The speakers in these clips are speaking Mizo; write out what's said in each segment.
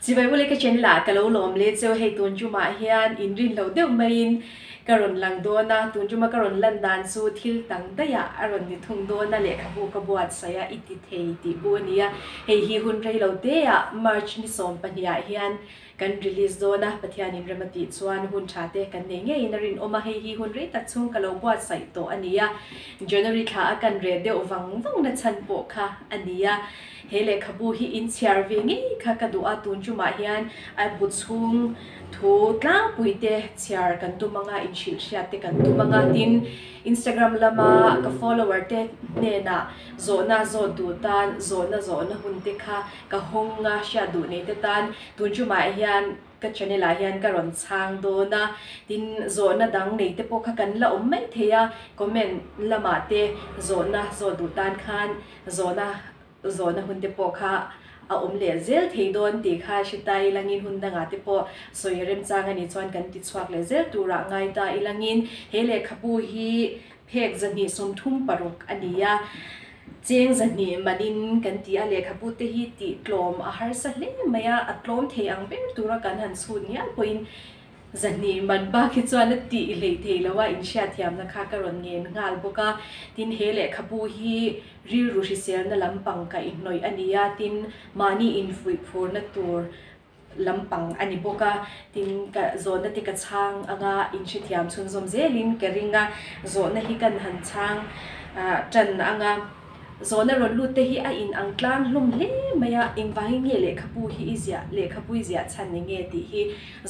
Chibai ule ka channel ah ka lo lawm le cheu hei tun tumah hian in rin loh deuh maiin ka rawn lang dawn a, tun tuma ka rawn lan dan chu thil tang daih ah a rawn ni thung dawn a, lehkhabu ka buatsaih a i ti thei tih bu a ni a, hei hi hun rei lo te ah March ni 12 ah hian Kan release dawn a, Pathianin rem a tih chuan hun tha te kan nei ngeiin a rinawm a, hei hi hun rei tak chhung ka lo buatsaih tawh a ni a, January thla a kan reh deuh vang vang na chhan pawh kha a ni a, he lehkhabu hi in chhiar ve ngei kha ka duh a, tun tumah hian a bu chhung thu tlangpui te chhiar kan tum anga, inhrilh hriat te kan tum anga, tin Instagram lama ka follower te hnenah zawhna zawt duh tan zawhna zawhna hun te kha ka hawng a, hriat duh nei te tan Tun tumah hian ka channel ah hian ka rawn chhang dawn a, tin zawhna dang nei te pawh kha kan la awm mai thei a, comment lamah te zawhna zawh duh tan khan zawhna zawhna hun te pawh kha a awm leh zel thei dawn tih kha hre ta ilangin hun dangah te pawh sawi remchang a nih chuan kan ti chhuak leh zel turah ngai ta ilangin he lehkhabu hi phek 236 a ni a. Cheng 200 manin kan ti a, lehkhabu te hi tih tlawm a harsa hle mai a, a tlawm thei ang ber tura kan han chhut ngial pawhin 200 man bak hi chuan a tih hleih thei lo a, inhriatthiamna kha ka rawn ngen nghal bawk a. Tin, he lehkhabu hi rilru hriselna lampang kaihhnawih a ni a, tin, mahni infuih phurna tur lampang a ni bawk a, tin, ka zawhna te ka chhang anga inhrethiam chhunzawm zelin ka ring a, zawhna hi kan han chhang tan anga zawhna rawn lut te hi a in ang tlang hlawm hle mai a, engvangin nge lehkhabu hi i ziah, lehkhabu i ziah chhan ni nge tih hi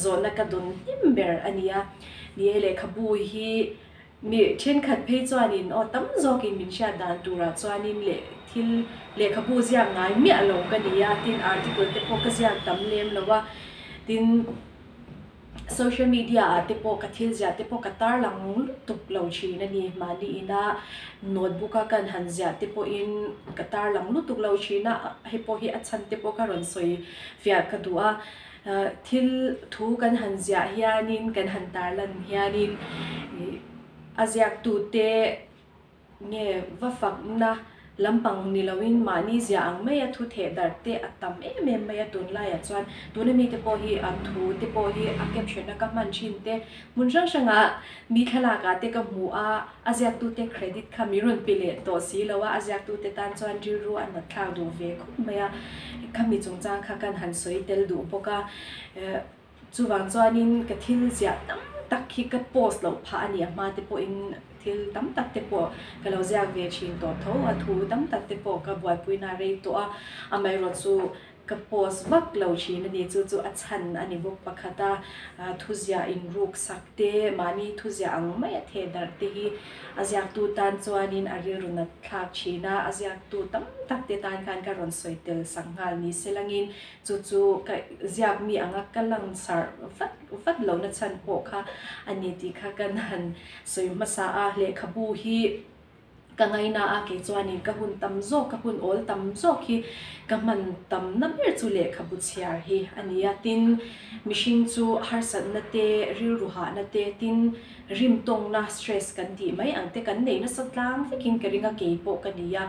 zawhna ka dawn hnem ber a ni a, ni e lehkhabu hi Mi thenkhat phei chuanin aw tam zawkin min hriat dan turah chuanin leh thil lehkhabu ziak ngai miah lo ka ni a, tin article te pawh ka ziak tam lem lo a, tin social media ah te pawh ka thil ziah te pawh ka tarlang lutuk lo thin a ni, mahni ina notebook a kan han ziah te pawhin ka tarlang lutuk lo thin a, hei pawh hi a chhan te pawh ka rawn sawi fiah ka duh a. Thil thu kan han ziah hianin, kan han tarlan hianin a ziaktute nge va fakna lampang ni loin mahni ziah ang maia thu theh darh te a tam em em mai a tunlaiah chuan tuna mite pawh hi a thu te pawh hi a caption a ka hman thin te hmun hrang hrangah mi thlalakah te ka hmu a, a ziaktute credit kha mi rawn pe leh tawh si lo a, a ziaktute tan chuan rilru a nat thlak duh ve khawp mai a, khami chungchang kha kan han sawi tel duh bawk a, chuvang chuanin ka thil ziah tam tak hi ka post loh phah a ni, a hma te pawhin thil tam tak te pawh ka lo ziak ve thin tawh tho a, thu tam tak te pawh ka buaipuina a rei tawh a, amaherawhchu chu Ka post vak lo thin a ni, chu chu a chhan a ni bawk pakhat a, thuziah inruk sak te, mahni thuziah ang mai a theh darh te hi a ziaktu tan chuanin a rilru nat thlak thin a, a ziaktu tam tak te tan khan ka rawn sawi tel sak nghal ni se langin chu chu ka ziak mi anga ka lang sarh vat vat lohna chhan pawh kha a ni tih kha kan han sawi hmasa a, lehkhabu hi. Ka ngaina a, kei chuanin ka hun tam zawk, ka hun awl tam zawk hi ka hman tamna ber chu lehkhabu chhiar hi a ni a. Tin, mihring chu harsatna te, rilru hahna te, tin, rimtawngna, stress kan tih mai ang te kan nei nasa tlang vekin ka ring a, kei pawh ka ni a.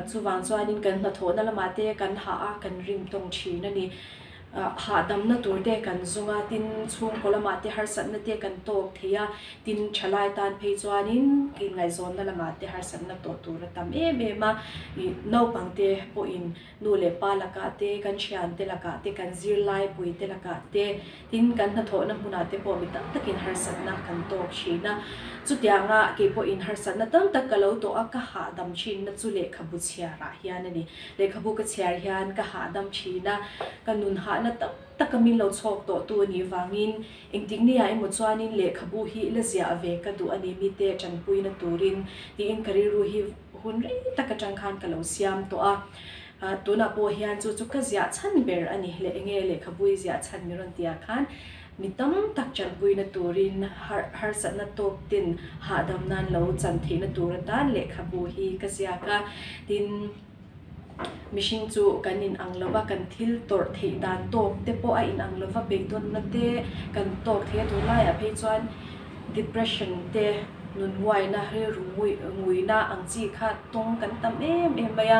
Chuvang chuanin kan hnathawhna lamah te kan hah a, kan rimtawng thin a ni. Hahdamna tur te kan zawng a, tin chhungkaw lamah te harsatna te kan tawk thei a, tin thalai tan phei chuanin inngaihzawnna lamah te harsatna tawh tur a tam em em a, ih naupang te pawhin nu leh pa lakah te, kan thian te lakah te, kan zirlai pui te lakah te, tin kan hnathawhna hmunah te pawh mi tam takin harsatna kan tawk thin a, chutianga kei pawhin harsatna tam tak ka lo tawh a, ka hahdam thinna chu lehkhabu chhiarah hian a ni. Lehkhabu ka chhiar hian ka hahdam thin a, ka nun hahna tam taka min lo chhawk tawh tu a nih vangin engtik ni ah emaw chuanin lehkhabu hi la ziah ve ka duh a ni mite tanpuina turin tiin ka rilru hi hun rei tak atang khan ka lo siam tawh a. Tunah pawh hian chu chu ka ziah chhan ber a ni le enge lehkhabu i ziah chhan mi rawn tih ah khan mi tam tak tanpuina turin harsatna tawk ten hahdam nan lo chan theihna tur atan lehkhabu hi ka ziak a, tin. Mihring chu kan inang lo va, kan thil tawrh theih dan tawk te pawh a inang lo va, beidawnna te kan tawk thei a, tunlaiah phei chuan depression te, nun nguaina, rilru nguina ang chi kha tawng kan tam em em mai a,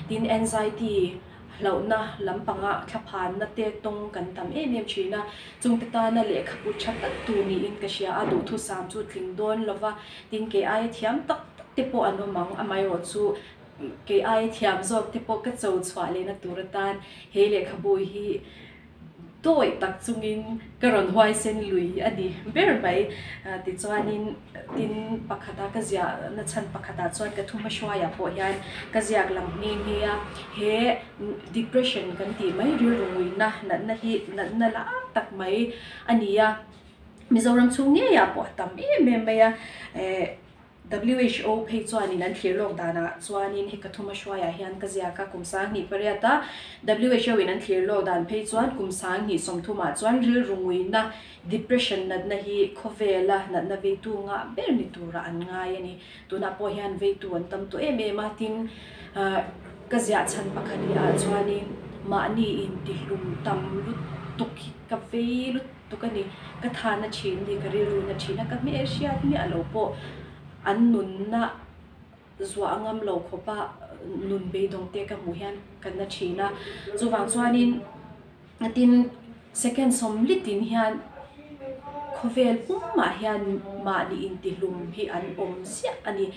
tin anxiety. Hlauhna lampanga thlaphanna te tawng kan tam em em thin a, chungte tana lehkhabu tha tak tur niin ka hria a, duhthusam chu tling dawn lova, tin kei aia thiam tak tak te pawh an awm ang, amaherawhchu kei aia thiam zawk te pawh ka cho chhuah lehna tur atan he lehkhabu hi Tawi tak chungin ka rawn huaisen lui a ni ber mai. Tichuanin tin pakhata ka ziah na chhan pakhatah chuan ka thuma hruaiah pawh hian ka ziak lang nghe nghe a. He depression kan tih mai rilru nguina natna hi natna la tak mai a ni a. Mizoram chhung ngeiah pawh a tam em em mai a. WHO phei chuanin an thlir lawk danah chuanin hei ka thuma hruaiah hian ka ziak a, kum 28 a WHO in an thlir lawk dan phei chuan kum 2030 ah chuan rilru nguina, depression, natna hi khawvela natna veitu ngah ber ni turah an ngai a ni. Tunah pawh hian veitu an tam tawh em em a, tin ka ziah chhan pakhat leh ah chuanin mahni intihlum tam lutuk hi ka vei lutuk. Tuk a ni, ka tha na thin ni, ka rilru na thin a, ka hmel hriat miah lo pawh an nunna zuah ngam lo khawpa nun beidawng te ka hmuh hian ka na thin a. Chuvang chuanin tin second sawmlitin hian khawvel pumah hian mahni intihlum hi an awm ziah a ni.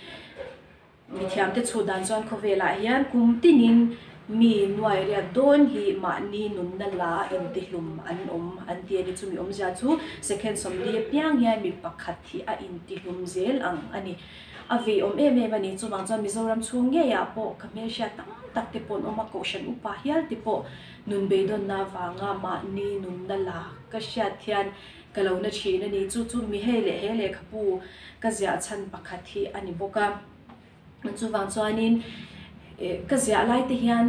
Mithiamte chhut dan chuan khawvelah hian kum tinin mi nuai riat dawn hi mahni nunna la intihlum an awm an ti a ni. Chumi awmzia chu second 40 apiang hian mi pakhat hi a intihlum zel ang a ni. A vei awm em em a ni. Chuvang chuan Mizoram chhung ngeiah pawh ka hmelhriat tam tak te pawh an awm a, Kohhran upa hial te pawh nun beidawnna avanga mahni nunna la ka hriat hian ka lo na thin a ni. Chu chu mi hei leh he lehkhabu ka ziah chhan pakhat hi a ni bawk a. Chuvang chuanin ka ziah lai te hian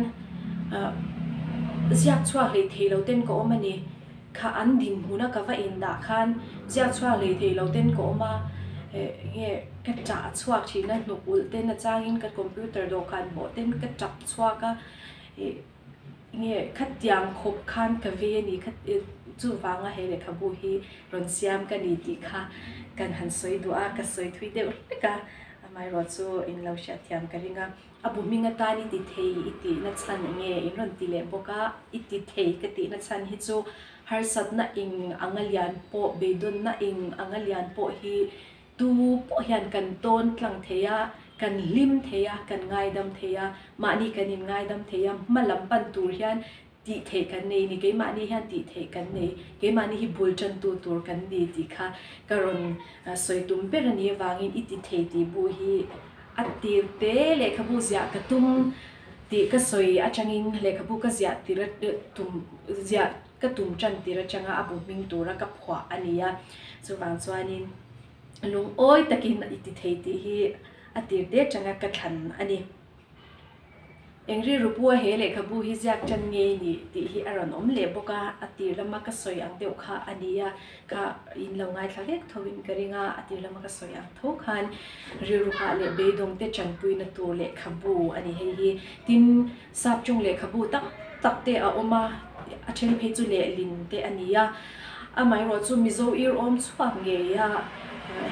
ziak chhuak hlei thei lo ten ka awm a ni. Kha an dinhmun a ka va indah khan ziak chhuak hlei thei lo ten ka awm a, nge ka tah chhuak thin a, hnuk ulh ten a changin ka computer dawhkan bawh ten ka tap chhuak a. Nge khatiang khawp khan ka vei a ni kha chuvanga he lehkhabu hi rawn siam ka ni tih kha kan han sawi duh a, ka sawi thui deuh hlek a, amaherawh chu in lo hriatthiam ka ring a, a bu hming atan i ti thei i tihna chhan nge in rawn ti leh bawk a, i ti thei ka tihna chhan hi chu harsatna eng anga lian pawh beidawnna eng anga lian pawh hi Tu pawh hian kan tawn tlang thei a, kan hlim thei a, kan ngaidam thei a, mahni kan in ngaidam thei a, hma lam pan tur hian tih theih kan nei ni, keimahni hian tih theih kan nei, keimahni hi bul tantu tur kan ni tih kha ka rawn sawi tum ber a nih avangin i ti thei tih bu hi a tir te lehkhabu ziah ka tum tih ka sawi atangin lehkhabu ka ziah tir tum ziah ka tum tan tir atanga a bu hming tura ka phuah a ni a, chuvang chuanin lungawi takin i ti thei tih hi a tir te atanga ka thlan a ni. Eng rilru pua he lehkhabu hi ziak tan ngei ni tih hi a rawn awm leh bawk a, a tir lama ka sawi ang deuh kha a ni a, ka in lo ngaithla vek tho in ka ring a, a tir lama ka sawi ang tho khan rilru hah leh beidawng te tanpuina tur lehkhabu a ni hei hi. Tin, Sap chung lehkhabu tak tak te a awm a, a then phei chu lehlin te a ni a. Amaherawh chu Mizo ir awm chhuak ngei a,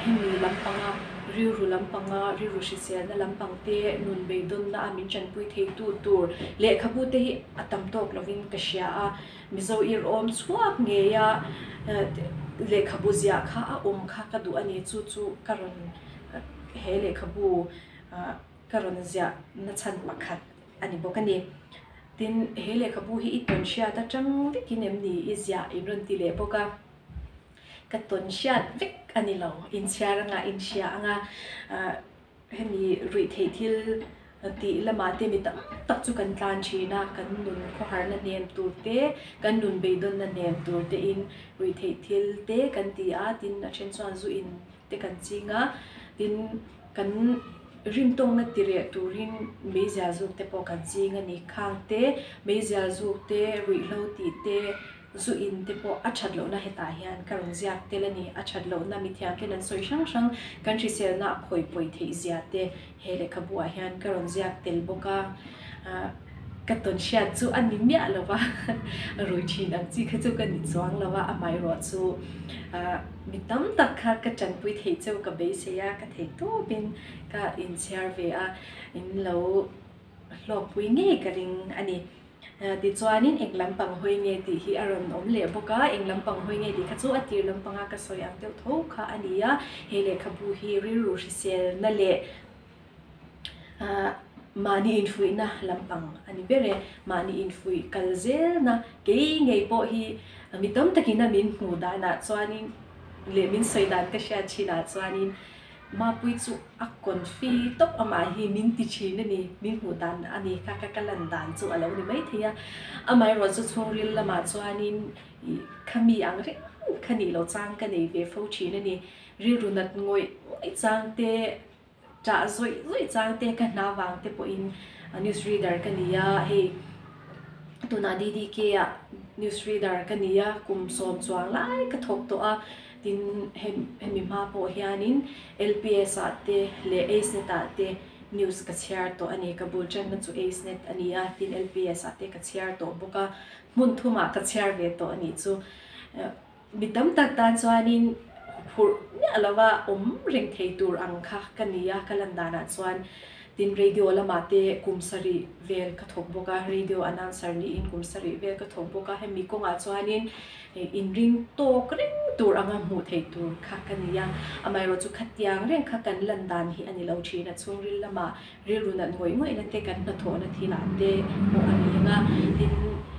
hemi lampanga rilru lampanga rilru hriselna lampang te nun beidawnna a min tanpui theitu tur lehkhabu te hi a tam tawk lovin ka hria a. Mizo ir awm chhuak ngei a lehkhabu ziah kha a awm kha ka duh a ni. Chu chu ka rawn he lehkhabu Ka rawn ziah na chhan pakhat a ni bawk a ni. Tin, he lehkhabu hi i tawn hriat atang vekin em ni i ziah in rawn ti leh bawk a. Ka tawn hriat vek a ni lo, inchhiar anga inhria anga hemi ruih theih thil tih lamah te mi tam tak chu kan tlan thin a, kan nun khawharna hnem tur te, kan nun beidawnna hnem tur te in ruih theih thil te kan ti a, tin a then chuan zu in te kan ching a, tin kan rintawngna ti reh turin meizial zuk te pawh kan ching a ni. Khang te, meizial zuk te, ruihhlo tih te, zu in te pawh a that lohna hetah hian ka rawn ziak tel a ni. A that lohna mithiam ten an sawi hrang hrang kan hriselna a khawi pawi theih zia te he lehkhabu ah hian ka rawn ziak tel bawk a. Ka tawn hriat chu a ni miah lo va, rui thin ang chi kha chu ka ni chuang lo va, amaherawh chu mi tam tak kha ka tanpui theih cheu ka beisei a, ka theih tawpin ka inchhiar ve a, in lo hlawkpui ngei ka ring a ni. Tichuanin eng lampang hawi nge tih hi a rawn awm leh bawk a, eng lampang hawi nge tih kha chu a tir lampanga ka sawi ang deuh tho kha a ni a, he lehkhabu hi rilru hriselna leh mahni infuihna lampang a ni ber e. Mahni infuih kal zelna kei ngei pawh hi mi tam takin a min hmuh danah chuanin leh min sawi dan ka hriat thinah chuanin Mapui chu a confi tawp amah hi min ti thin a ni, min hmuh dan a ni kha ka ka lan dan chu a lo ni maithei a. Amaherawh chu chhungril lamah chuanin ih khami ang reng kha nih loh chang ka nei ve fo thin a ni. Rilru nat ngawih ngawih chang te, ṭah zawih zawih chang te ka hna vang te pawhin news reader ka ni a, hei tunah DDK ah news reader ka ni a, kum sawm chuang lai ka thawk tawh a. Tin, hemi hma pawh hianin LPS ah te leh Acenet ah te news ka chhiar tawh a ni. Ka bul tanna chu Acenet a ni a, tin LPS ah te ka chhiar tawh bawk a, hmun thumah ka chhiar ve tawh a nih chu. Mi tam tak tan chuanin huphurh miah lova awm reng thei tur ang kha ka ni a, ka lan danah chuan. Tin, radio lamah te kum sarih vel ka thawk bawk a, radio announcer niin kum sarih vel ka thawk bawk a, hemi kawngah chuanin inring tawk reng tur anga hmuh theih tur kha ka ni a. Amaherawh chu khatiang reng kha kan lan dan hi a ni lo thin a, chhungril lamah rilru nat ngawih ngawihna te kan hnathawhna thilah te pawh a ni ang a, tin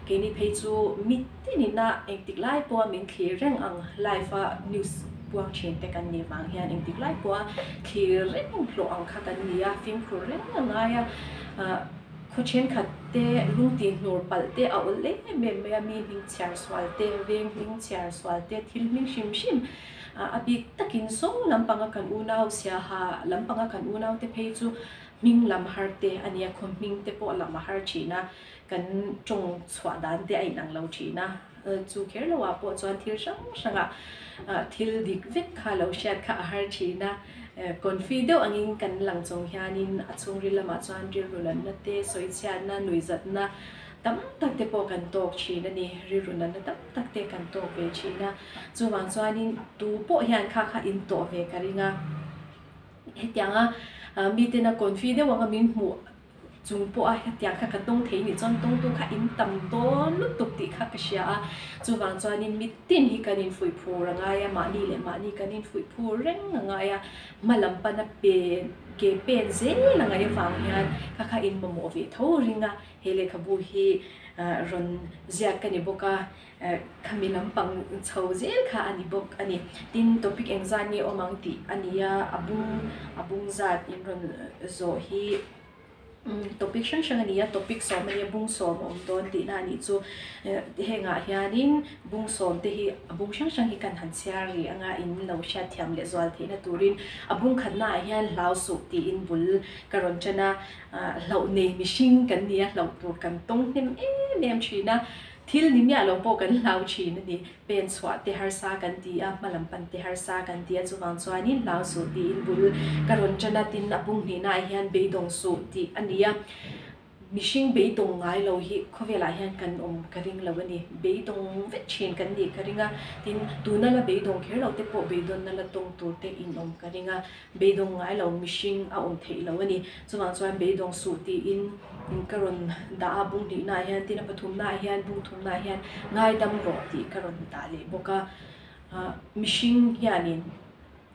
keini phei chu mi tinina engtik lai pawha min thlir reng ang live a news puang thin te kan nih vang hian engtik lai pawha thlir reng hlawh ang kha kan ni a, fimkhur reng a ngai a, khaw thenkhat te lung tih hnur palh te a awlh em em mai a, mi hming chhiar sual te, veng hming chhiar sual te, thil hming hrim hrim a bik takin saw lampanga kan unau siaha lampanga kan unau te phei chu hming lam har te a nia, khaw hming te pawh lam a har thin a, kan tawng chhuah dan te a inang lo thin a, chu kher lo ah pawh chuan thil hrang hrang ah thil dik vek kha lo hriat kha a har thin a, confi deuh angin kan lang chung hianin a chhungril lamah chuan rilru lanna te, sawichhiatna, nuihzatna tam tak te pawh kan tawk thin a ni, rilru lanna tam tak te kan tawk ve thin a, chuvang chuanin tu pawh hian kha kha in tawh ve ka ring a, hetianga miten a confi deuh anga min hmuh Chung pawha hetiang kha ka tawng thei nih chuan tawngtu kha in tam dawn lutuk tih kha ka hria a, chuvang chuanin mitin hi kan infuih phur a ngai a, mahni leh mahni kan infuih phur reng a ngai a, hma lam pana pen ke pen zel a ngaih avang hian kha kha in mamawh ve tho ring a, he lehkhabu hi rawn ziak ka ni bawk a. Khami lampang chho zel kha a ni bawk a ni. Tin, topic engzat nge awm ang tih a ni a, a bung a bung zat in rawn zawh hi topic hrang hrang a ni a, topic sawm a nia, bung sawm a awm dawn tihna a nih chu. Hengah hianin bung sawm te hi a bung hrang hrang hi kan han chhiar rih anga in lo hriatthiam leh zual theihna turin a bung khatnaah hian hlau suh tiin bul ka rawn ṭan a, hlauh nei mihring kan ni a, hlauh tur kan tawng hnem em em ṭhin a. Thil ni miah lo pawh kan hlau thin a ni. Pen chhuah te harsa kan ti a, hma lam pan te harsa kan ti a, chuvang chuanin hlau suh tiin bul ka rawn tan a, tin a pung hnihnaah hian beidawng suh tih a ni a. Mihring beidawng ngai lo hi khawvelah hian kan awm ka ring lo a ni. Beidawng vek thin kan nih ka ring a, tin tuna la beidawng kher lo te pawh beidawnna la tawng tur te in awm ka ring a. Beidawng ngai lo mihring a awm theih lo a ni. Chuvang chuan beidawng suh tiin ka rawn dah a, bung hnihnaah hian tin a pathumnaah hian bung thumnaah hian ngaidam rawh tih ka rawn dah leh bawk a. Mihring hianin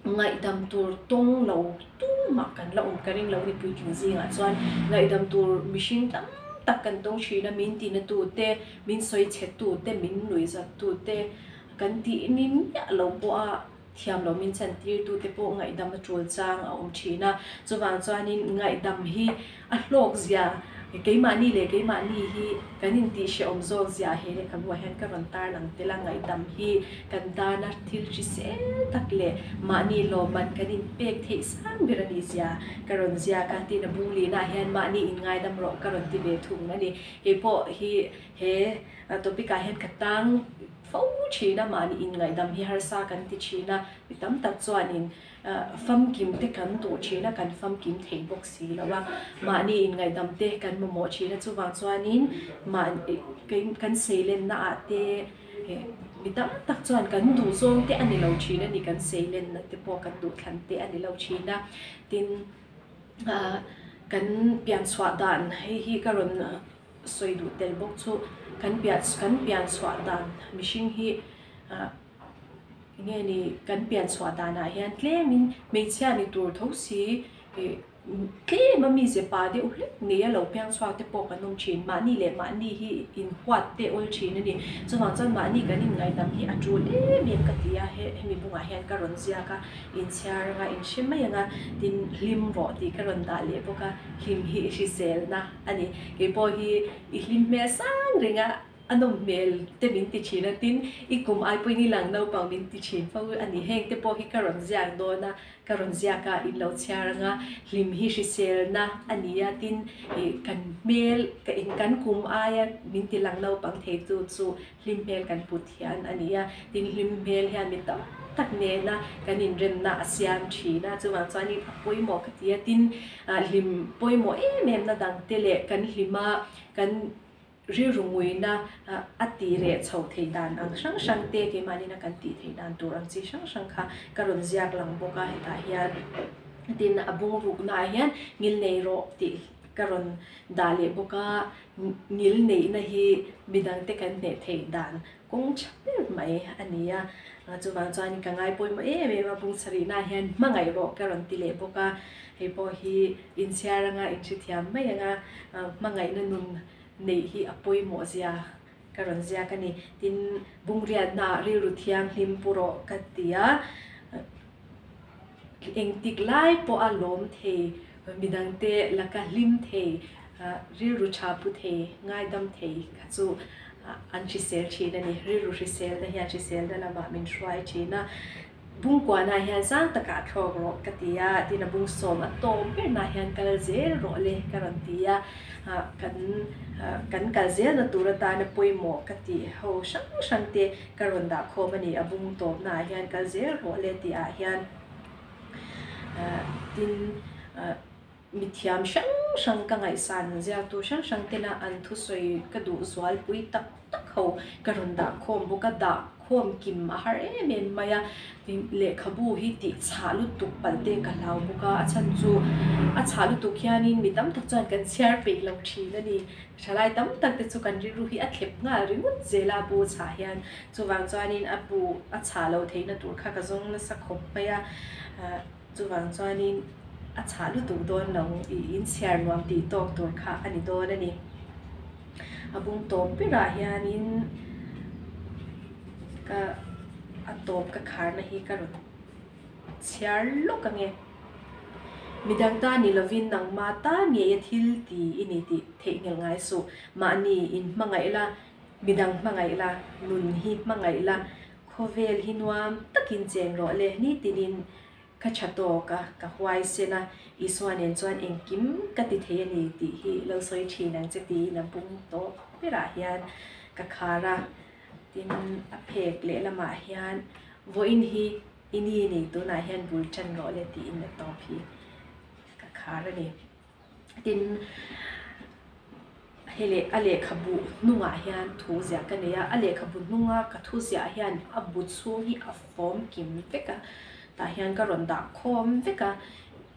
ngaihdam tur tawng lo tumah kan la awm ka ring lo ni puitling zingah chuan ngaihdam tur mihring tam tak kan tawng thin a, min tina tu te, min sawi chhe tu te, min nuihzat tu te kan tih ni miah lo pawh a. Thiam lo min chantirtute pawh ngaihdam a tul chang a awm thin a, chuvang chuanin ngaihdam hi a hlawk zia, keimahni leh keimahni hi kan intihhrehawm zawk zia he lehkhabuah hian ka rawn tarlang tel a, ngaihdam hi kan tana thil hrisel tak leh mahni lawmman kan inpek theih sang ber a nih zia ka rawn ziak a, tin a bung lihnah hian mahni inngaidam rawh ka rawn ti ve thung a ni. Kei pawh hi he topic ah hian ka tang. Fo thin a, mahni inngaihdam hi harsa kan ti thin a, mi tam tak chuanin famkim te kan duh thin a, kan famkim thei bawk si lo a, mahni inngaihdam te kan mamawh thin a, chuvang chuanin mahni kan seilenna ah te mi tam tak chuan kan duh zawng te a ni lo thin a ni, kan seilenna te pawh kan duh thlan te a ni lo thin a, tin kan pianchhuah dan hei hi ka rawn. sawi duh tel bawk chu kan piah kan pian chhuah dan mihring hi ah enge ni kan pian chhuah danah hian tlemin hmeichhia ni tur tho si ih Tlem a mize pa deuh hlek nei a lo piang chhuak te pawh kan awm thin. Mahni leh mahni hi inhuat te awl thin a ni. Chuvang chuan mahni kan inngaihdam hi a tul em em ka ti a, he hemi bungah hian ka rawn ziak a, inchhiar anga inhre mai anga tin hlim rawh tih ka rawn dah leh bawk a, hlim hi hriselna a ni. Keipawh hi i hlim hmel sang reng a. A nawm hmel te min ti thin a, tin i kum ai pawhin i lang naupang min ti thin fo a ni. Heng te pawh hi ka rawn ziak dawn a, ka rawn ziak a, in lo chhiar anga hlim hi hriselna a ni a, tin ih kan hmel ka in kan kum aia min ti lang naupang thei tu chu hlim hmel kan put hian a ni a, tin hlim hmel hian mi tam tak nena kan inremna a siam thin a, chuvang chuanin a pawimawh ka ti a, tin hlim pawimawh em em na dang te leh kan hlim a kan Rilru nguina a tih reh chhoh theih dan ang hrang hrang te keimahnin a kan tih theih dan tur ang chi hrang hrang kha ka rawn ziak lang bawk a, hetah hian tin a bungrukna ah hian ngil nei rawh tih ka rawn dah leh bawk a, ngil neihna hi midangte kan hneh theih dan kawng tha ber mai a ni a, chuvang chuan ka ngai pawimawh em em a bung sarihna ah hian hmangaih rawh ka rawn ti leh bawk a, hei pawh hi inchhiar anga inhrethiam mai anga hmangaihna nun neih hi a pawimawh zia ka rawn ziak a ni. Tin, bungriatnaah rilru thianghlim pu rawh ka ti a, engtik lai pawha lawm thei, midangte laka hlim thei, rilru tha pu thei, ngaidam thei kha chu an hrisel thin a ni. Rilru hriselna hian hriselna lamah min hruai thin a. Bungkuanah hian sang takah thlawk rawh ka ti a, tin a bung sawm a tawp bernaah hian kal zel rawh le ka rawn ti a, kan kan kal zelna tur atana pawimawh ka tih ho hrang hrang te ka rawn dah khawm a ni, a bung tawpnaah hian kal zel rawh le tih ah hian tin mithiam hrang hrang ka ngaihsan ziaktu hrang hrang tena an thusawi ka duh zualpui tak tak ho ka rawn dah khawm bawk a, dah khawm kim a har em em mai a, lehkhabu hi tih chhah lutuk palh te ka hlau bawk a, a chhan chu a chhah lutuk hianin mi tam tak chuan kan chhiar peih lo thin a ni, thalai tam tak te chu kan rilru hi a thlep nghal ringawt zel a bu chhah hian, chuvang chuanin a bu a chhah loh theihna tur kha ka zawng nasa khawp mai a, Chuvang chuanin a chhah lutuk dawn lo i inchhiar nuam tih tawk tur kha a ni dawn a ni. A bung tawp berah hianin ka a tawp ka kharna hi ka rawn chhiar lawk ang e. Midang ta ni lovin nangmah ta ngei a thil ti i ni tih theihnghilh ngai suh. Mahni inhmangaih la, midang hmangaih la, nun hi hmangaih la, Khawvel hi nuam takin cheng rawh le, nitinin ka tha tawk a, ka huaisen a, Isua nen chuan engkim ka ti thei a ni tih hi lo sawi thin ang che tiin a bung tawp berah hian ka khar a, tin a phek lehlamah hian vawiin hi i ni ni tunah hian bul tan rawh le tiin a tawp hi ka khar a ni. Tin, he leh a lehkhabu hnungah hian thu ziah ka nei a, a lehkhabu hnunga ka thu ziah hian a bu chhung hi a fawm kim vek a, tah hian ka rawn dah khawm vek a,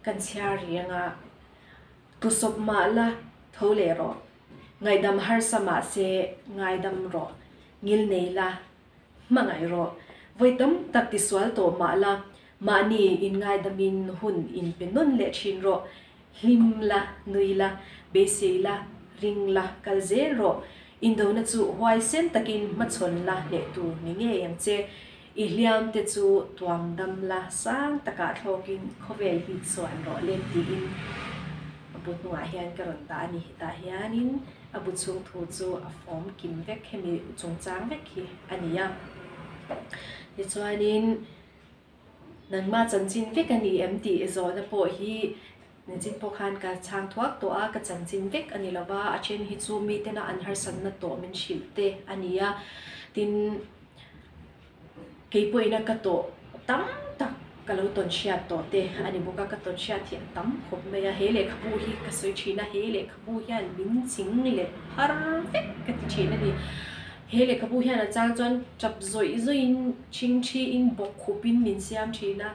kan chhiar reng a, Tusawp mah la tho leh rawh, ngaihdam harsa mah se ngaidam rawh, ngil nei la Hmangaih rawh, vawi tam tak tisual tawh mah la, mahni inngaidamin hun inpe nawn leh thin rawh, hlim la, nui la, beisei la, ring la, kal zel rawh, indona chu huaisen takin hmachhawn la hneh tur ni ngei ang che, i hliam te chu tuam dam la, sang takah thlawkin khawvel hi chuan rawh le tiin a bu hnungah hian ka rawn dah a ni, hetah hianin. A bu chhung thu chu a fawm kim vek hemi chungchang vek hi a ni a. Tichuanin nangmah chanchin vek a ni em tih zawhna pawh hi ninchin pawh khan ka chhang thuak tawh a, ka chanchin vek a ni lo va, a then hi chu mitena an harsatna tawh min hrilh te a ni a. Tin, Kei pawhin a ka tawh tam tak ka lo tawn hriat tawh te a ni bawk a, ka tawn hriat hi a tam khawp mai a, he lehkhabu hi ka sawi thin a, he lehkhabu hian min ching let har vek ka ti thin a ni. He lehkhabu hian a chang chuan tap zawih zawihin, chhing thiin, bawk khupin min siam thin a.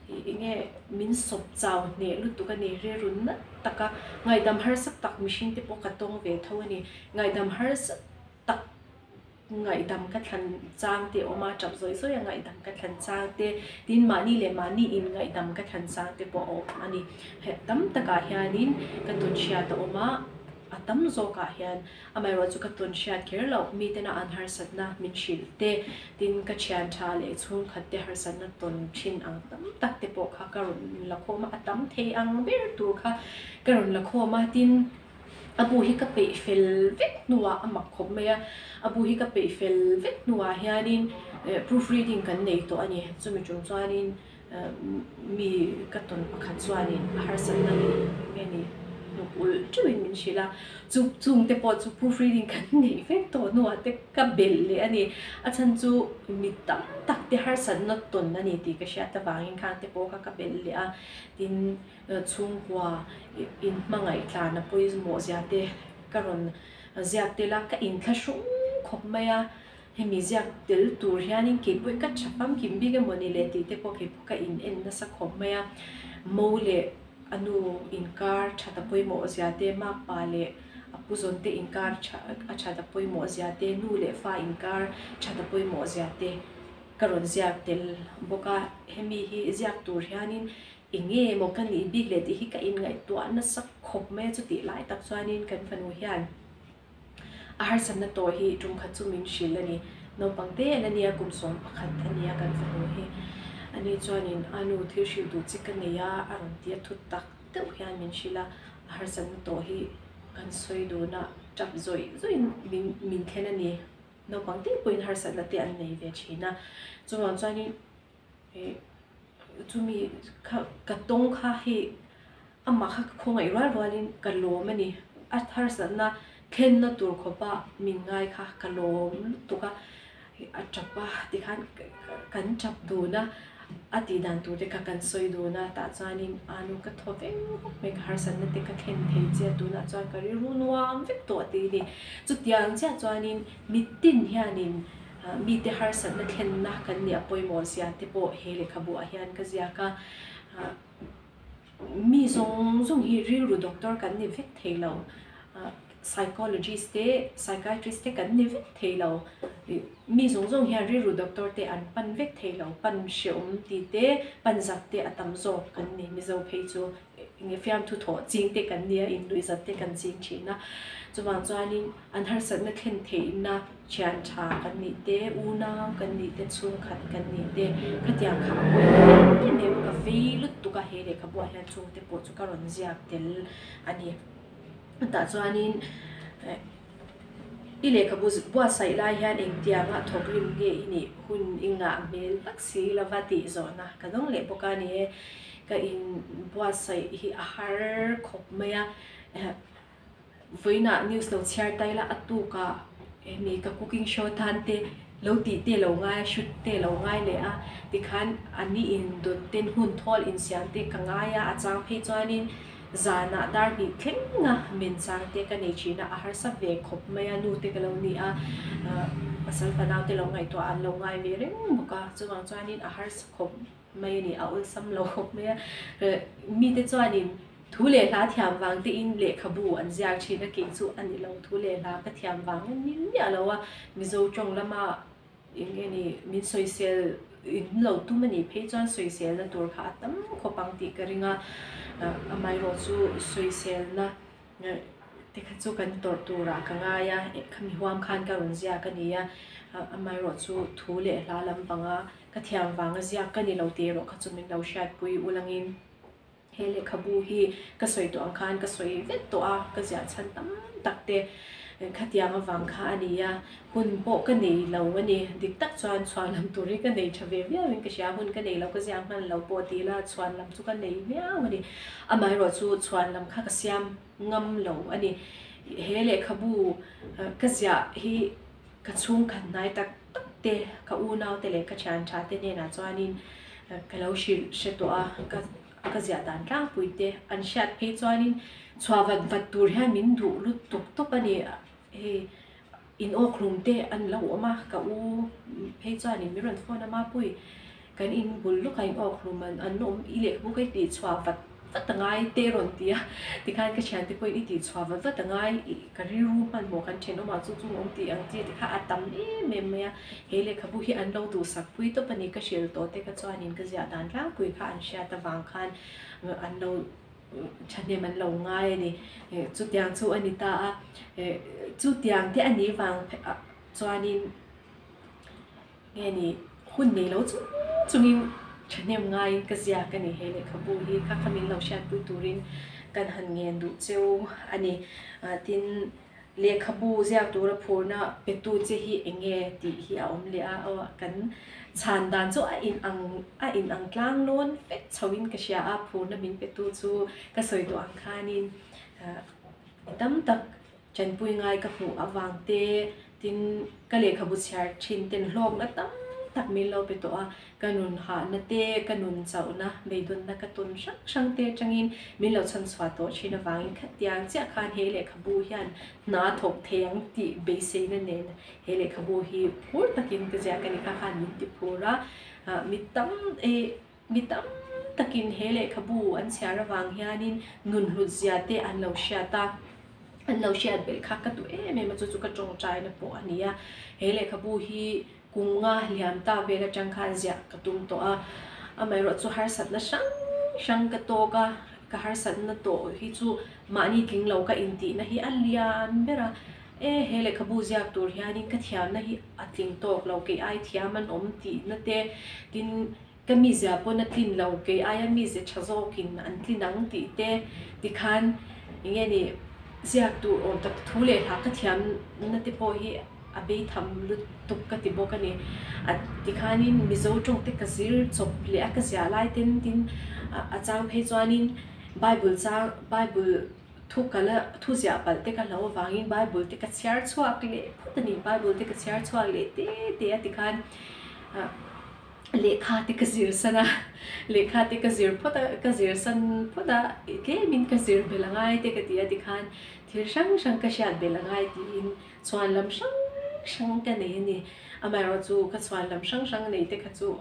Enge min sawp chau hneh lutuk a ni, rilru nat taka ngaihdam harsa tak mihring te pawh ka tawng ve tho a ni. Ngaihdam harsa tak ngaihdam ka thlan chang te a awm a, tap zawih zawih a ngaihdam ka thlan chang te, tin mahni leh mahni in ngaihdam ka thlan chang te pawh a awm a ni. Heh tam takah hianin ka tawn hriat a awm a, a tam zawkah hian Amaherawhchu ka tawn hriat kher loh, mitena an harsatna min hrilh te, tin ka thian tha leh chhungkhat te harsatna tawn thin ang tam tak te pawh kha ka rawn la khawm a, a tam thei ang ber tur kha ka rawn la khawm a, tin a bu hi ka peih fel vek hnuah a mak khawp mai a, a bu hi ka peih fel vek hnuah hianin proof reading kan nei tawh a ni, chumi chung chuanin Mi ka tawn pakhat chuanin a harsatna leh nge ni hnuk ulh teuhin min hrilh a, chu chungte pawh chu proof reading kan neih vek tawh hnuah te ka belh leh a ni. A chhan chu mi tam tak te harsatna tawn a ni tih ka hriat avangin khang te pawh kha ka belh leh a, tin chhungkua inhmangaih tlan a pawimawh zia te ka rawn ziak tel a, ka inthlahrung khawp mai a. Hemi ziak tel tur hianin keipawhin ka tha famkim bik emaw ni le tih te pawh keipawh ka in en nasa khawp mai a. Mo leh a nu inkar that a pawimawh zia te, makpa leh a pu zawn te inkar tha a that a pawimawh zia te, nu leh fa inkar that a pawimawh zia te ka rawn ziak tel bawk a. Hemi hi ziak tur hianin eng nge maw ka nih bik le tih hi ka inngaihtuah nasa khawp mai a, chutih lai tak chuanin kan fanu hian A harsatna tawh hi tum khat chu min hrilh a ni. Naupang te en a nia, kum 11 a nia kan fanu hi. Ani chuanin a nu thil hrilh duh chi ka nei a, a rawn ti a, thu tak deuh hian min hrilh a. A harsatna tawh hi kan sawi dun a, tap zawih zawih min min thlen a ni. Naupang te pawhin harsatna te an nei ve thin a. Chuvang chuanin ih chumi kha ka tawng kha hei amah kha ka khawngaih rual rualin ka lawm a ni. A harsatna thlenna tur khawpa min ngai kha ka lawm lutuk a, a tap a tikhan kan tap dun a, a tih dan tur te kha kan sawi dun a, tah chuanin a nu ka thaw veng vek mai ka harsatna te ka thlen thei che a tunah chuan ka rilru nuam vek tawh a ti a ni. Chutiang chiah chuanin mitin hianin Mite harsatna thlenna kan nih a pawimawh zia te pawh he lehkhabu ah hian ka ziak a. Mi zawng zawng hi rilru doctor kan ni vek thei lo. Psychologist te, psychiatrist te kan ni vek thei lo. Mi zawng zawng hian rilru doctor te an pan vek thei lo. Pan hreawm tih te, pan zak te a tam zawk kan ni. Mizo phei chu enge fiamthu thawh ching te kan nia, inluihzat te kan ching thin a. Chuvang chuanin an harsatna thlen theihna thian tha kan nih te, unau kan nih te, chhungkhat kan nih te, khatiang kha a pawimawh em em a, ka vei lutuk a, he lehkhabuah hian chungte pawh chu ka rawn ziak tel a ni. Tah chuanin i lehkhabu buatsaih lai hian engtianga thawk rim nge i nih hun i ngah hmel vak si lova tih zawhna ka dawng leh bawk a ni e. Ka in buatsaih hi a har khawp mai a. Vawiinah news lo chhiar ta ila a tukah hemi ka cooking show tan te lo tih te lo ngai a, shoot te lo ngai leh a, tikhan a ni in dawt ten hun thawl insiam te ka ngai a, a chang phei chuanin zanah dar hnih thleng a men chang te ka nei thin a, a harsa ve khawp mai a, nu te ka lo ni a, pasal fanau te lo ngaihtuah an lo ngai ve reng bawk a, chuvang chuanin a harsa khawp mai a ni, a awlsam lo khawp mai a, mite chuanin Thu leh hla thiam vang tein lehkhabu an ziak thin a, kei chu a ni lo. Thu leh hla ka thiam vang a ni miah lo a, Mizo tawng lama eng nge ni min sawisel in lo tum a nih phei chuan sawiselna tur kha a tam khawp ang tih ka ring a, amaherawh chu sawiselna te kha chu kan tawrh turah ka ngai a, khami huam khan ka rawn ziak a ni a, amaherawh chu thu leh hla lampanga ka thiam vanga ziak ka ni lo tih erawh kha chu min lo hriatpui ulangin. He lehkhabu hi ka sawi tawh ang khan ka sawi vek tawh a, ka ziah chhan tam tak te khatiang avang kha a ni a, hun pawh ka nei lo a ni. Dik tak chuan chhuan lam tur hi ka nei tha ve viau in ka hria, hun ka nei lo, ka ziah hman lo pawh ti ila chhuan lam chu ka nei viau a ni. Amaherawh chu chhuan lam kha ka siam ngam lo a ni. He lehkhabu ka ziah hi ka chhungkhat hnai tak tak te, ka unau te leh ka thian tha te hnenah chuanin ka lo hrilh hre tawh a, ka ka ziah dan tlangpui te an hriat phei chuanin chhuah vat vat tur hian min duh lutuk tawp a ni. Hei in awkhlum te an lo awm a, ka u phei chuanin min rawn phone a Mapui. Kan in bul lawkah in awk hlum an an awm i lehkhabu kha i tih chhuah vat vat a ngai te rawn ti a, tikhan ka thiante pawhin i tih chhuah vat vat a ngai ih ka rilru hmanhmawh kan thenawmah chu chung awm tih ang chi te kha a tam em em mai a, he lehkhabu hi an lo duhsak pui tawp a ni ka hrilh tawh te kha chuanin ka ziah dan tlangpui kha an hriat avang khan an lo thahnem an lo ngai a ni, chutiang chu a ni ta a, chutiang te a nih vang chuanin. Nge ni, hun nei lo chung chungin thahnem ngaiin ka ziak a ni. He lehkhabu hi kha kha min lo hriatpui turin kan han ngen duh cheu a ni. Tin, lehkhabu ziak tura phurna petu che hi eng nge tih hi a awm leh a, aw kan chhan dan chu a inang a inang tlang lawn vek chhoin ka hria a, phurna min petu chu ka sawi duh ang khanin tam tak Tanpui ngai ka hmuh avang te, tin ka lehkhabu chhiar thin ten hlawkna tam tak min lo pe tawh a, ka nun hahna te, ka nun chauhna, beidawnna ka tawn hrang hrang te atangin min lo chhan chhuah tawh thin avangin khatiang chiah khan he lehkhabu hian hna thawk thei ang tih beiseina nen he lehkhabu hi phur takin ka ziak a ni kha khan min ti phur a, mi tam e Mi tam takin he lehkhabu an chhiar avang hianin nun hlut zia te an lo hriat a, an lo hriat belh kha ka duh em em a, chu chu ka tawngtaina pawh a ni a. He lehkhabu hi kum nga liam ta vel atang khan ziah ka tum tawh a, amaherawhchu harsatna hrang hrang ka tawk a, ka harsatna tawh hi chu mahni tling lo ka intihna hi a lian ber a, e he lehkhabu ziak tur hianin ka thiamna hi a tling tawk lo, kei ai thiam an awm tihna te, tin, Ka mizia pawn a tlin lo, kei aia mizia tha zawkin an tlin ang tih te tikhan eng nge ni ziak tur awm tak thu leh hla ka thiamna te pawh hi a bei tham lutuk ka ti bawk a ni. A tikhanin Mizo tawng te ka zir chawp leh a ka ziah lai ten tin a chang phei chuanin Bible chang Bible thu ka la thu ziah palh te ka hlo avangin Bible te ka chhiar chhuak leh phawt a ni. Bible te ka chhiar chhuak leh te te a tikhan ah. Lehkha te ka zir san a, lehkha te ka zir phawt a, ka zir san phawt a, tlemin ka zir belh a ngai te ka ti a tikhan thil hrang hrang ka hriat belh a ngai tiin chhuan lam hrang hrang ka nei a ni. Amaherawhchu ka chhuan lam hrang hrang nei te kha chu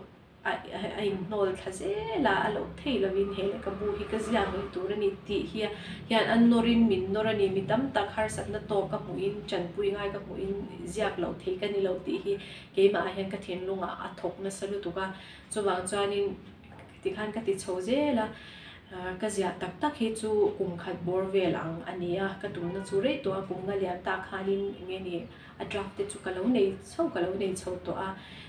a a inhnawl thla zel a, a loh thei lovin he lehkhabu hi ka ziak ngei tur a ni tih hi hian a nawrin min nawr a ni. Mi tam tak harsatna tawk ka hmuhin tanpui ngai ka hmuhin ziak loh thei ka ni lo tih hi Keimah ah hian ka thinlungah a thawk nasa lutuk a, chuvang chuanin tikhan ka ti chho zel a, ka ziah tak tak hi chu kum khat bawr vel ang a ni a, ka tumna chu rei tawh a, kum nga lian tak khanin eng nge ni a draft te chu ka lo nei chho ka lo nei chho tawh a,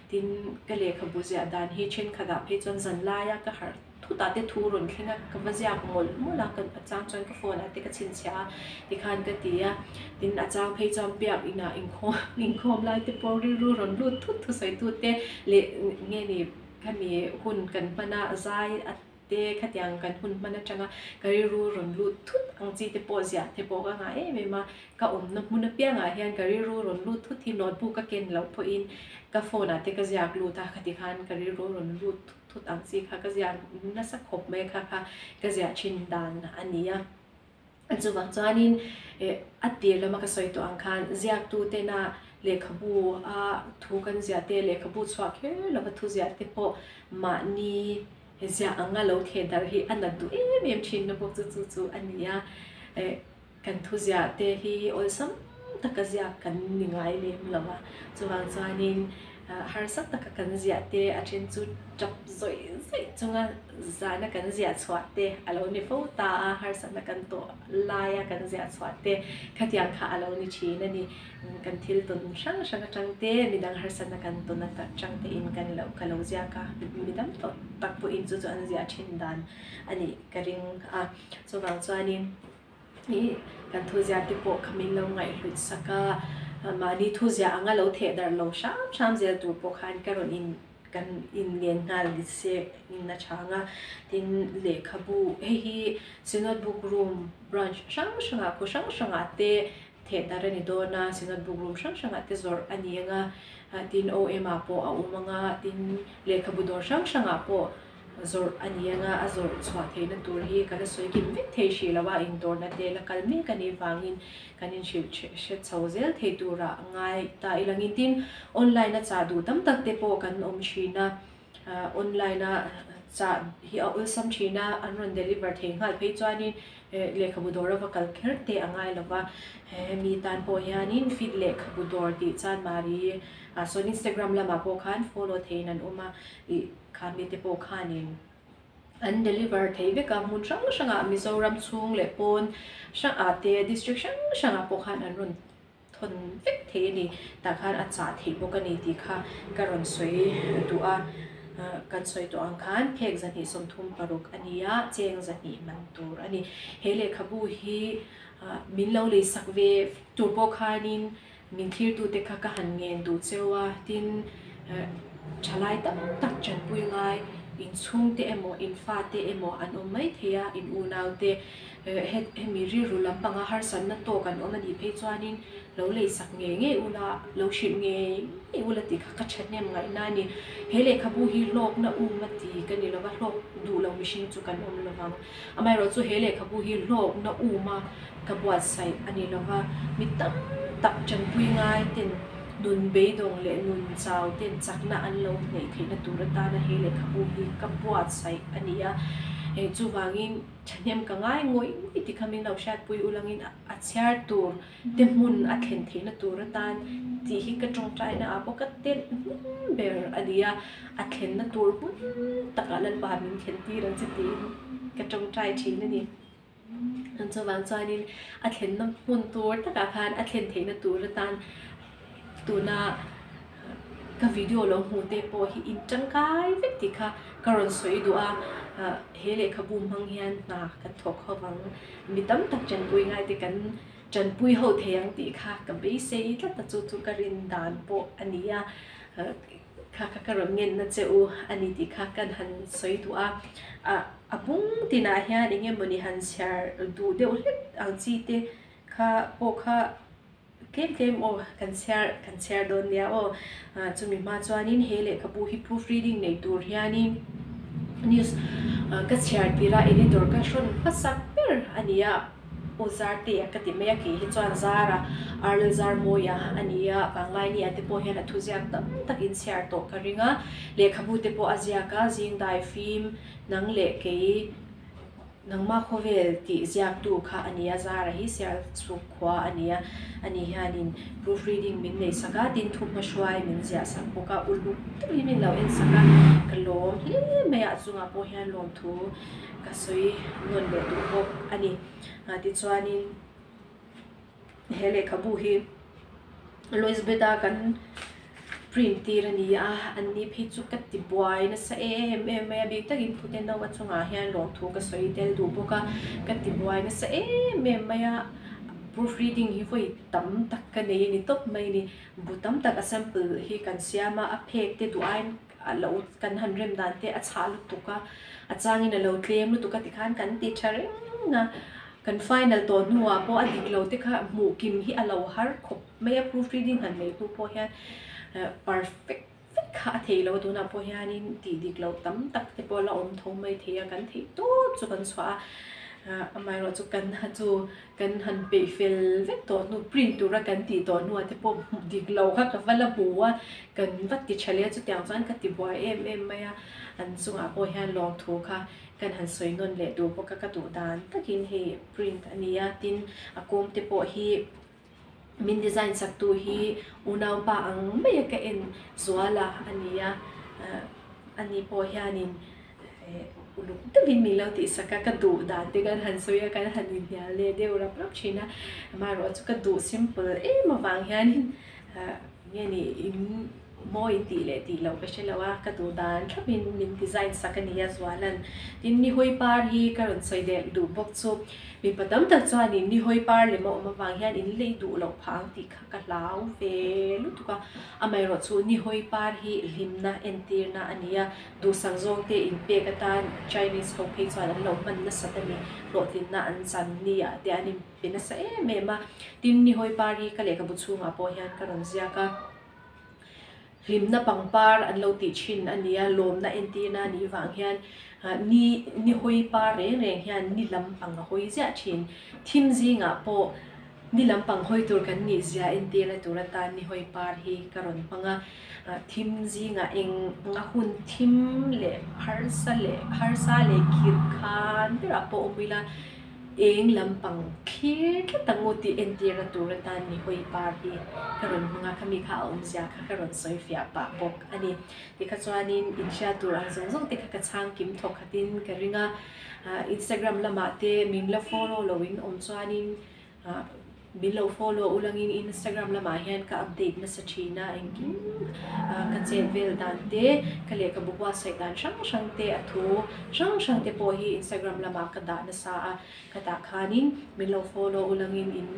tin ka lehkhabu ziah dan hi thenkhatah phei chuan zan laia ka harh Thutah te thu rawn thleng a, ka va ziak mawlh mawlh a, ka a chang chuan ka phone ah te ka chhinchhiah a tikhan ka ti a, tin a chang phei chuan biak inah inkhawm inkhawm lai te pawh rilru rawn lut thut thusawi tu te leh nge ni khami hun kan hman a zai a te khatiang kan hun hman atanga ka rilru rawn lut thut ang chi te pawh ziah te pawh ka ngah em em a, ka awmna hmun apiangah hian ka rilru rawn lut thut hi notebook ka ken loh pawhin ka phone ah te ka ziak lut a khatikhan ka rilru rawn lut thut. Thut ang chi kha ka ziah nasa khawp mai kha kha ka ziah thin dan a ni a. Chuvang chuanin eh a tir lama ka sawi tawh ang khan ziaktu tena lehkhabu a thu kan ziah te lehkhabu chhuah kher lova thu ziah te pawh mahni ziah anga lo theh darh hi a nat duh em em thin na bawk chu chu chu a ni a. Eh kan thu ziah te hi awlsam taka ziak kan ni ngai lem lo a, chuvang chuanin harsa taka kan ziah te a then chu tap zawih zawih chunga zana kan ziah chhuah te a lo ni fo ta a, harsatna kan tawh laia kan ziah chhuah te khatiang kha a lo ni thin a ni. Kan thil tawn hrang hrang atang te midang harsatna kan tawn atang te in kan lo ka lo ziak a, midang tawh tak pawhin chu chu an ziah thin dan a nih ka ring a, chuvang chuanin. Ih kan thuziah te pawh kha min lo ngaihhlut sak a, mahni thuziah anga lo theh darh lo hram hram zel tur pawh khan ka rawn in kan inngen nghal ni se in a chhang a, tin lehkhabu hei hi Synod Book Room branch hrang hrangah khaw hrang hrangah te theh darh a ni dawn a, Synod Book Room hrang hrangah te zawrh a ni ang a, tin OM ah pawh a awm ang a, tin lehkhabu dawr hrang hrangah pawh. Zawrh a ni anga a zawrh chhuah theihna tur hi ka la sawi kim vek thei hrih lo a, indawrna te la kal mek a nih vangin kan inhrilh hre chho zel thei tura ngai ta i langin tin online a chah duh tam tak te pawh kan awm thin a. Online a chah hi a awlsam thin a, an rawn deliver thei nghal phei chuanin lehkhabu dawr a va kal kher te a ngai lo va. Hemi tan pawh hianin fit lehkhabu dawr tih chuan Mari ah sawn Instagram lamah pawh khan follow theiin an awm a, ih kha mite pawh khanin an deliver thei vek a, hmun hrang hrangah Mizoram chhung leh pawn hrang ah te district hrang hrangah pawh khan an rawn thawn vek thei a ni tah khan a chah theih bawk a ni tih kha ka rawn sawi duh a, kan sawi tawh ang khan phek 236 a ni a, cheng 200 man tur a ni. He lehkhabu hi min lo lei sak ve tur pawh khanin min thlirtute kha ka han ngen duh cheu a, tin thalai tam tak chanpui ngai inchhungte emaw infate emaw an awm mai thei a, in unaute Hemi rilru lampanga harsatna tawk an awm a nih phei chuanin lo leisak ngei ngei ula, lo hrilh ngei ngei ula tih kha ka thahnem ngaihna a ni. He lehkhabu hi hlawkna um a ti ka ni lova, hlawk duh lo mihring chu kan awm lovang. Amaherawhchu he lehkhabu hi hlawkna um a ka buatsaih a ni lova, mi tam tak tanpui ngai ten nun beidawng leh nun chau ten chakna an lo hneih theihna tur atana he lehkhabu hi ka buatsaih a ni a. Chuvangin. Thahnem ka ngai ngawih ngawih ti kha min lo hriatpui ulangin a chhiar tur te hmun a thlen theihna tur atan tih hi ka tawngtaina ah pawh ka telh hmun ber a ni a, a thlenna tur hmun takah Lalpa min thlen tir ang che tiin ka tawngtai thin a ni. Chuvang chuanin a thlenna hmun tur takah khan a thlen theihna tur atan tuna Ka video lo hmuh te pawh hi in tangkai vek tih kha ka rawn sawi duh a, he lehkhabu hmang hian hna kan thawk ho vang, mi tam tak tanpui ngai te kan tanpui ho thei ang tih kha ka beisei tlat a, chu chu ka rin dan pawh a ni a, kha kha ka rawn ngenna che u a ni tih kha kan han sawi duh a, a bung tinah hian eng emawni han chhiar duh deuh hlek ang chi te kha pawh kha. Tlem tlem aw, kan chhiar kan chhiar dawn nia aw. Chumi hma chuanin he lehkhabu hi proof reading nei tur hianin news ka chhiar tir a, editor ka hrawn hmasak ber a ni a, U Zartea ka ti mai a, kei hi chuan Zara, Arlel Zarmawia a ni a, Vanglaini ah te pawh hian a thuziak tam tak in chhiar tawh ka ring a, lehkhabu te pawh a ziak a, Zingdai fim, nang leh kei. Nangmah khawvel tih ziaktu kha a ni a, Zara hi Sialchuk khua a ni a, ani hianin proof reading min nei sak a, tin thuhmahruai min ziah sak bawk a, uluk takin min lo en sak a, ka lawm hle mai a, a chungah pawh hian lawmthu ka sawi nawn leh duh bawk a ni. Tichuanin. He lehkhabu hi Loisbeth-a kan print tir a ni a, an ni phei chu ka ti buai nasa em em mai a, bik takin Phute no a chungah hian lawmthu ka sawi tel duh bawk a, ka ti buai nasa em em mai a, proof reading hi vawi tam tak ka nei a ni tawp mai a ni, bu tam tak a sample hi kan siam a, a phek te duh aiin a lo kan han rem dan te a chhah lutuk a, a changin a lo tlem lutuk a tikhan kan ti tha reng a, kan final tawh hnuah pawh a dik lo te kha hmuh kim hi a lo har khawp mai a, proof reading han nei hnu pawh hian perfect vek kha a thei lo a, tunah pawh hianin tih dik loh tam tak te pawh a la awm tho mai thei a, kan theih tawp chu kan chhuah a, amaherawhchu kan ha chu Kan han peih fel vek tawh hnu, print tura kan tih tawh hnuah te pawh hmuh dik lo kha ka va la hmu a, kan va ti tha leh a, chutiang chuan ka ti buai em em mai a, an chungah pawh hian lawmthu kha kan han sawi nawn leh duh bawk a, ka duh dan takin hei print a ni a, tin a kawm te pawh hi min design sak tu hi unaupa ang mai a ka en zual a a ni a, ani pawh hianin. Uluk deuhin min lo tihsak a, ka duh dan te kan han sawi a, kan han inhnial leh deuh rap rap thin a, amaherawh chu ka duh simple em avang hianin nge ni in mawi tih leh tih loh ka hre lo a, ka duh dan thlapin min design sak a ni a Zuala'n. Tin, Nihawi par hi ka rawn sawi leh duh bawk chu mipa tam tak chuanin Nihawi par lem a awm avang hian in lei duh loh phah ang tih kha ka hlau ve lutuk a, amaherawh chu Nihawi par hi hlimna entirna a ni a. Duhsak zawng te inpek atan Chinese ho phei chuan an lo hman nasat a ni. Hlawhtlinna an chan ni ah te an inpe nasa em em a. Tin, Nihawi par hi ka lehkhabu chhungah pawh hian ka rawn ziak a. Hlimna pangpar an lo tih thin a nia, lawmna entirna a nih vang hian ni Nihawi par reng reng hian ni lam ang a hawi ziah thin. Thim zingah pawh. Ni lampang hawi tur kan nih zia entirna tur atan ni hawi par hi ka rawn hmang a, thim zingah eng anga hun thim leh harsa leh harsa leh khirh khan berah pawh awm ila eng lampang thlir tlat ang u tih entirna tur atan ni hawi par hi ka rawn hmang a, khami kha a awmzia kha ka rawn sawi fiah pah bawk a ni. Tikha chuanin inhriat tur ang zawng zawng te kha ka chhang kim thawk khatin ka ring a, Instagram lamah te min la follow loin awm chuanin Min lo follow ulangin Instagram lamah hian ka update nasa thin a, engkim ka chet vel dan te, ka lehkhabu buatsaih dan hrang hrang te, a thu hrang hrang te pawh hi Instagram lamah ka dah nasa a, ka tah khanin min lo follow ulangin in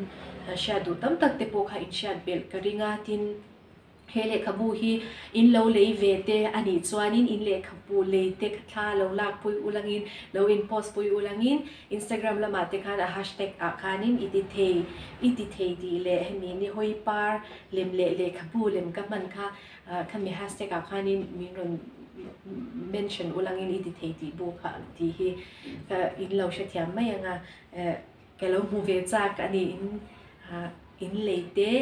hriat duh tam tak te pawh kha in hriat belh ka ring a, tin. He lehkhabu hi in lo lei ve te a nih chuanin in lehkhabu lei te thla lo lak pui ulangin, lo in post pui ulangin Instagram lamah te khan a hashtag ah khanin i ti thei, i ti thei tih leh hemi ni hawi par lem leh lehkhabu lem ka hman kha khami hashtag ah khanin min rawn mention ulangin i ti thei tih bu kha tih hi ka in lo hrethiam mai anga ka lo hmu ve chak a ni in in lei te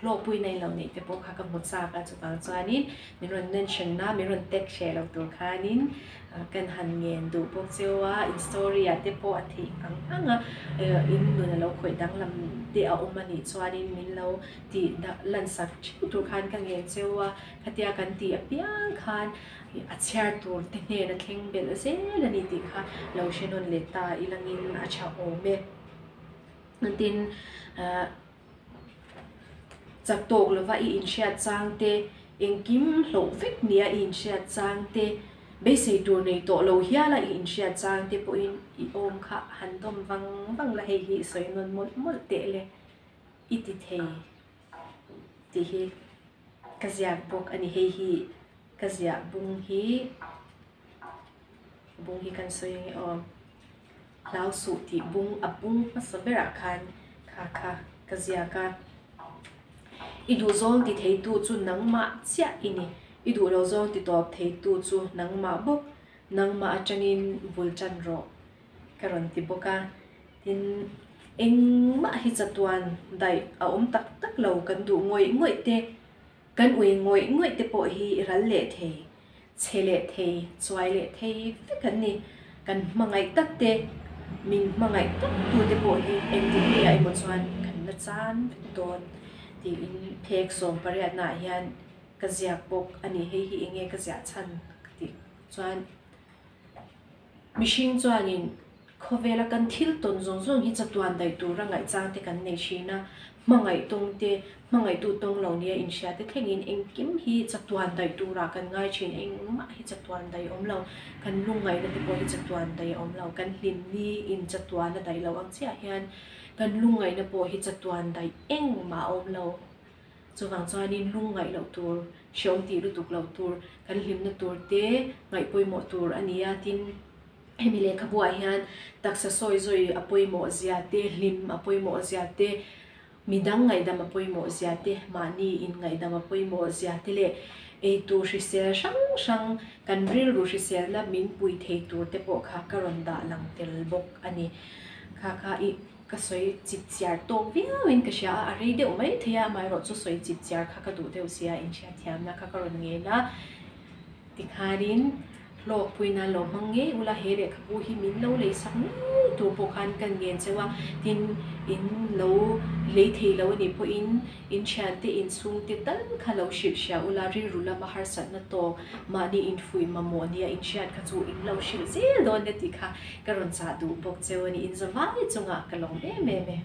hlawhpui nei lo neih te pawh kha ka hmu chak a chuvang chuanin min rawn mention a min rawn tag hreh lo tur khanin kan han ngen duh bawk cheu a in story ah te pawh a theih ang ang a in nun a lo khawih danglam te a awm a nih chuanin min lo tih lan sak theuh tur khan ka ngen cheu a khatia kan tih apiang khan a chhiar tur te hnen a thleng belh zel a ni tih kha lo hre nawn leh ta ilangin a tha awm e. Tin, chak tawk lova i inhriat chang te, engkim hlauh vek nia i inhriat chang te, beisei tur nei tawh lo hiala i inhriat chang te pawhin i awm kha han dawm vang vang la, hei hi i sawi nawn mawlh mawlh teh le i ti thei tih hi ka ziak bawk a ni. Hei hi ka ziah bung hi bung hi kan sawi ange aw. Hlau suh tih bung a bung hmasa berah khan kha kha ka ziak a. I duh zawng ti theitu chu nangmah chiah i ni. I duh lo zawng ti tawp theitu chu nangmah bawk. Nangmah atangin bul tan rawh ka rawn ti bawk a. Tin, engmah hi chatuan daih a awm tak tak lo kan duh ngawih ngawih te, kan ui ngawih ngawih te pawh hi i ral leh thei. Chhe leh thei, chuai leh thei vek an ni. Kan hmangaih tak te, min hmangaih tak tu te pawh hi engtik nge ah emaw chuan kan la chan vek dawn tiin phek 18 ah hian ka ziak bawk a ni. Hei hi enge ka ziah chhan ka tih chuan mihring chuanin Khawvela kan thil tawn zawng zawng hi chatuan daih tura ngaihchang te kan nei thin a, hmangaih tawng te, hmangaihtu tawng lo nia inhria te thlengin engkim hi chatuan daih turah kan ngai thin, engmah hi chatuan daih awm lo, kan lungngaihna te pawh hi chatuan daih awm lo, kan hlimni in chatuan a daih loh ang chiah hian kan lungngaihna pawh hi chatuan daih engmah a awm lo. Chuvang chuanin lungngaih loh tur, hreawm tih lutuk loh tur, kan hlimna tur te ngaih pawimawh tur a ni a, tin, Hemi lehkhabuah hian taksa sawi zawi a pawimawh zia te, hlim a pawimawh zia te, midang ngaihdam a pawimawh zia te, mahni in ngaihdam a pawimawh zia te leh eitur hrisel hrang hrang kan rilru hriselna min pui thei tur te pawh kha ka rawn dah lang tel bawk a ni. Kha kha i ka sawi chip chiar tawk viauin ka hria a, a rei deuh mai thei a, amaherawh chu sawi chip chiar kha ka duh deuh sia inhriatthiamna kha ka rawn ngen a. Tikhanin hlawkpui nan lo hmang ngei ula, he lehkhabu hi min lo lei sak ngei tur pawh khan kan ngen cheu a, tin in lo lei thei lo anih pawhin in thiante in chhungte tal kha lo hrilh hria ula, rilru lama harsatna tawk mahni infuih mamawh nia in hriat kha chu in lo hrilh zel dawn nia tih kha ka rawn chah duh bawk cheu a ni, in zavai chungah ka lawm em em e.